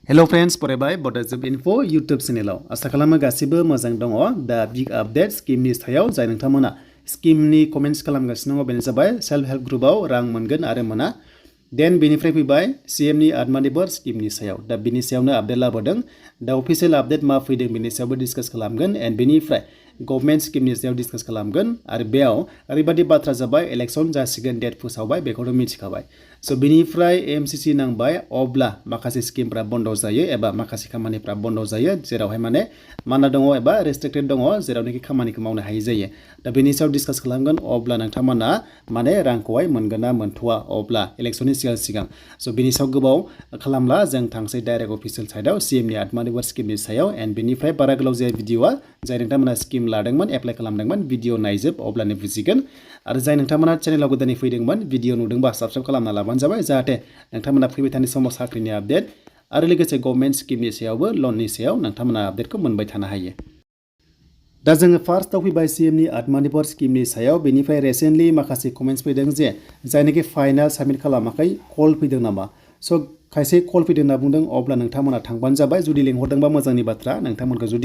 Hello friends, फरायबाय Bodo Info YouTube चेनेलाव आसा खालामो गासिबो मोजां दङ दा बिग आपडेट स्किमनि सायाव जाय नोंथांमोना स्किमनि कमेन्ट्स खालामगासिनो दङ बेनो जाबाय सेल्फ हेल्प ग्रुपआव रां मोनगोन आरो मोना देन बेनिफ्राय फैबाय सीएमनि आत्मनिर्भर स्किमनि सायाव दा बिनि सायावनो आपडेट लाबोदों दा अफिसियेल आपडेट मा फैदों बेनि सायावबो डिसकास खालामगोन एन्ड बेनिफ्राय गभर्नमेन्ट स्किमनि सायाव डिसकास खालामगोन आरो बेयाव ओरैबायदि बाथ्रा जाबाय इलेक्सन जासिगोन डेट फोसावबाय बेखौथ' मिथिखाबाय स' बिनिफ्राय एमसिसि नांबाय अब्ला माखासे स्किमफ्रा बन्द जायो एबा माखासे खामानिफ्रा बन्द जायो जेरावहाय माने माना दङ एबा रेस्ट्रिक्टेड दङ जेरावनोखि खामानिखौ मावनो हायै जायो दा बेनि सायाव डिसकास खालामगोन अब्ला नोंथांमोना माने रांखौहाय मोनगोन ना मोनथ'वा अब्ला इलेक्सननि सिगां स' बिनि सायाव गोबाव खालामला जों थांसै डाइरेक्ट अफिसियेल साइडआव सीएमनि आत्मनिर्भर स्किमनि सायाव एन्ड बेनिफ्राय बारा गोलाव जाया भिडिअआ जाय नोंथांमोना स्किम लादोंमोन एप्लाइ खालामदोंमोन भिडिअ नायजोब अब्लानो बुजिगोन आरो जाय नोंथांमोना चेनेलाव गोदानै फैदोंमोन भिडिअ नुदोंबा साबस्क्राइब खालामना लाबानो जाबाय जाहाथे नोंथांमोना फैबाय थानाय समाव साख्रिनि आपडेट आरो लोगोसे गभर्नमेन्ट स्किमनि सायावबो लननि सायाव नोंथांमोना आपडेटखौ मोनबाय थानो हायो दा जोङो फार्स्टआव फैबाय सीएमनि आत्मनिर्भर स्किमनि सायाव बेनिफ्राय रिसेन्टलि माखासे कमेन्ट्स फैदों जे जायनाखि फाइनाल साबमिट खालामाखै कल फैदों नामा स' खायसे कल फैदों होनना बुंदों अब्ला नोंथांमोना थांबानो जाबाय जुदि लिंहरदोंबा मोजांनि बाथ्रा नोंथांमोनखौ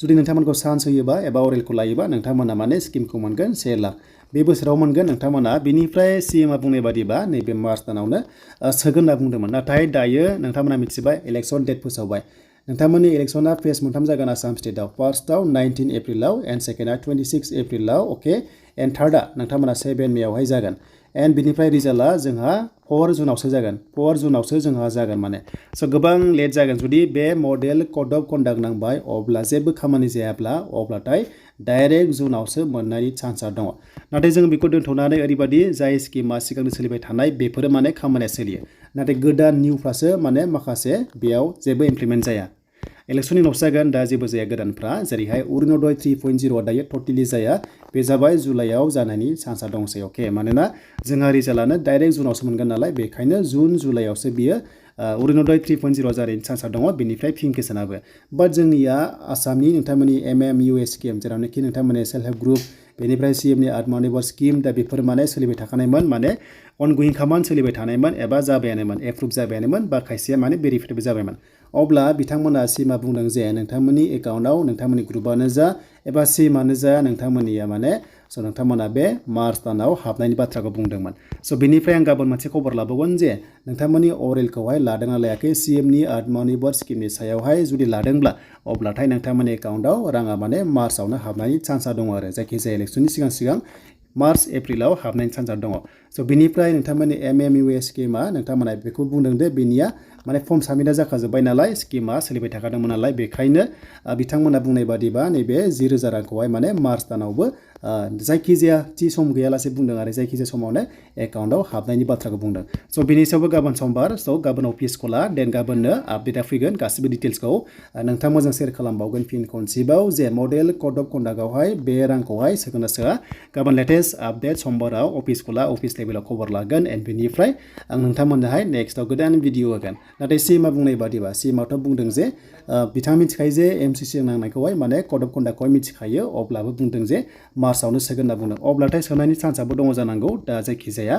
जुदि नोंथांमोनखौ चान्स होयोबा एबा अरेलखौ लायोबा नोंथांमोना माने स्किमखौ मोनगोन 1 लाख बे बोसोराव मोनगोन नोंथांमोना बेनिफ्राय सीएमआ बुंनाय बादिबा नैबे मार्च दानावनो सोगोन होनना बुंदोंमोन नाथाय दायो नोंथांमोना मिथिबाय इलेक्सन डेट फोसावबाय नोंथांमोननि इलेक्सना फेज 3 जागोन आसाम स्टेटआव फार्स्टआव 19 एप्रिलाव एन्ड सेकेन्डआ 26 एप्रिलाव अके एन्ड थार्डआ नोंथांमोना 7 मेआवहाय जागोन एन्ड बिनिफ्राय रिजाल्टआ जोंहा 4 जुनावसो जागोन 4 जुनावसो जोंहा जागोन माने स' गोबां लेट जागोन जुदि बे मडेल कड अफ कन्डाक्ट नांबाय अब्ला जेबो खामानि जायाब्ला अब्लाथाय डाइरेक्ट जुनावसो मोननायनि चान्सआ दङ नाथाय जों बेखौ दोनथ'नानै ओरैबायदि जाय स्किमा सिगांनो सोलिबाय थानाय बेफोरो माने खामानिया सोलियो नाथाय गोदान निउफ्रासो माने माखासे बेयाव जेबो इमप्लिमेन्ट जाया इलेक्सननि उनावसो जागोन दा जेबो जाया गोदानफ्रा जेरैहाय अरुणोदय 3.0 दायो टटेलि जाया बे जाबाय जुलाइआव जानायनि चान्सआ दंसै अके मानोना जोंहा रिजाल्टआनो डाइरेक्ट जुनावसो मोनगोन नालाय बेखायनो जुन जुलाइआवसो बियो अरुणोदय 3.0 जानायनि चान्सआ दङ बेनिफ्राय फिनकेसनाबो बाट जोंनिया आसामनि नोंथांमोननि MMUA स्किम जेरावनोखि नोंथांमोननि सेल्फ हेल्प ग्रुप बेनिफ्राय सीएमनि आत्मनिर्भर स्किम दा बेफोर माने सोलिबाय थाखानायमोन माने अनगयिं खामानि सोलिबाय थानायमोन एबा जाबायानोमोन एप्रुभ जाबायानोमोन बा खायसेया माने भेरिफाइडबो जाबायमोन अब्ला बिथांमोना सीएमआ बुंदों जे नोंथांमोननि एकाउन्टआव नोंथांमोननि ग्रुपआनो जा एबा सीएमआनो जा नोंथांमोननिया माने स' नोंथांमोना बे मार्च दानाव हाबनायनि बाथ्राखौ बुंदोंमोन स' बेनिफ्राय आं गाबोन मोनसे खबर लाबावगोन जे नोंथांमोननि अरेलखौहाय लादोंना लायाखै सीएमनि आत्मनिर्भर स्किमनि सायावहाय जुदि लादोंब्ला अब्लाथाय नोंथांमोननि एकाउन्टआव राङा माने मार्चआवनो हाबनायनि चान्सआ दङ आरो जायखिजाया इलेक्सननि सिगां मार्च एप्रिलाव हाबनायनि चान्सआ दङ स' बिनिफ्राय नोंथांमोननि MMUA स्किमा नोंथांमोना बेखौ बुंदों दे बेनिया माने फर्म साबमिटआ जाखाजोब्बाय नालाय स्किमा सोलिबाय थाखादोंमोन नालाय बेखायनो बिथांमोना बुंनाय बादिबा नैबे 10,000 रांखौहाय माने मार्च दानावबो जायखिजाया थि सम गैयालासे बुंदों आरो जायखिजाया समावनो एकाउन्टआव हाबनायनि बाथ्राखौ बुंदों स' बिनि सायावबो गाबोन समबार स' गाबोन अफिस खला देन गाबोननो आपडेटआ फैगोन गासिबो डिटेल्सखौ नोंथांमोनजों शेयार खालामबावगोन फिन खनसेबाव जे मडेल कड अफ कन्डाक्टआवहाय बे रांखौहाय सोगोन ना सोआ गाबोन लेटेस्ट आपडेट समबाराव अफिस खला अफिस लेभेलाव खबर लागोन एन्ड बेनिफ्राय आं नोंथांमोननोहाय नेक्स्टआव गोदान भिडिअ होगोन नाथाय सीएमआ बुंनाय बादिबा सीएमआथ' बुंदों जे बिथाङा मिथिखायो जे एमसिसि नांनायखौहाय माने कड अफ कन्डाक्टखौहाय मिथिखायो अब्लाबो बुंदों जे मार्चआवनो सोगोन होनना बुंदों अब्लाथाय सोनायनि चान्सआबो दङ जानांगौ दा जायखिजाया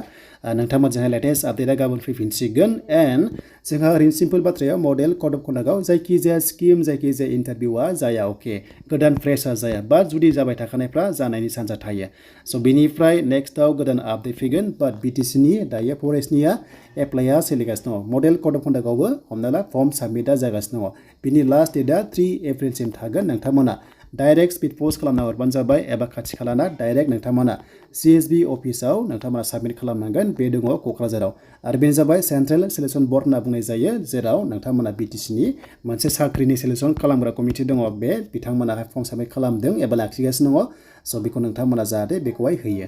नोंथांमोनजोंहाय लेटेस्ट आपडेटआ गाबोन फैफिनसिगोन एन्ड जोंहा ओरैनो सिम्पल बाथ्रायाव मडेल कड अफ कन्डाक्टआव जायखिजाया स्किम जायखिजाया इन्टारभिउआ जाया अके गोदान फ्रेशआ जाया बाट जुदि जाबाय थाखानायफ्रा जानायनि चान्सआ थायो स' बेनिफ्राय नेक्स्टआव गोदान आपडेट फैगोन बाट बिटिसिनि दायो फरेस्टनिया एप्लाइआ सोलिगासिनो दङ मडेल कड अफ कन्डाक्टआवबो हमना ला फर्म साबमिटआ जागासिनो दङ बिनि लास्ट डेटआ 3 एप्रिलसिम थागोन नोंथांमोना डाइरेक्ट स्पिड पस्ट खालामना हरबानो जाबाय एबा खाथि खालाना डाइरेक्ट नोंथांमोना CSB अफिसाव नोंथांमोना साबमिट खालामनांगोन बे दङ क'क्राझाराव आरो बेनो जाबाय सेन्ट्रेल सिलेक्सन बर्ड होनना बुंनाय जायो जेराव नोंथांमोना बिटिसिनि मोनसे साख्रिनि सिलेक्सन खालामग्रा कमिटि दङ बे बिथांमोनाहाय फर्म साबमिट खालामदों एबा लाखिगासिनो दङ स' बेखौ नोंथांमोना जाहाथे बेखौहाय होयो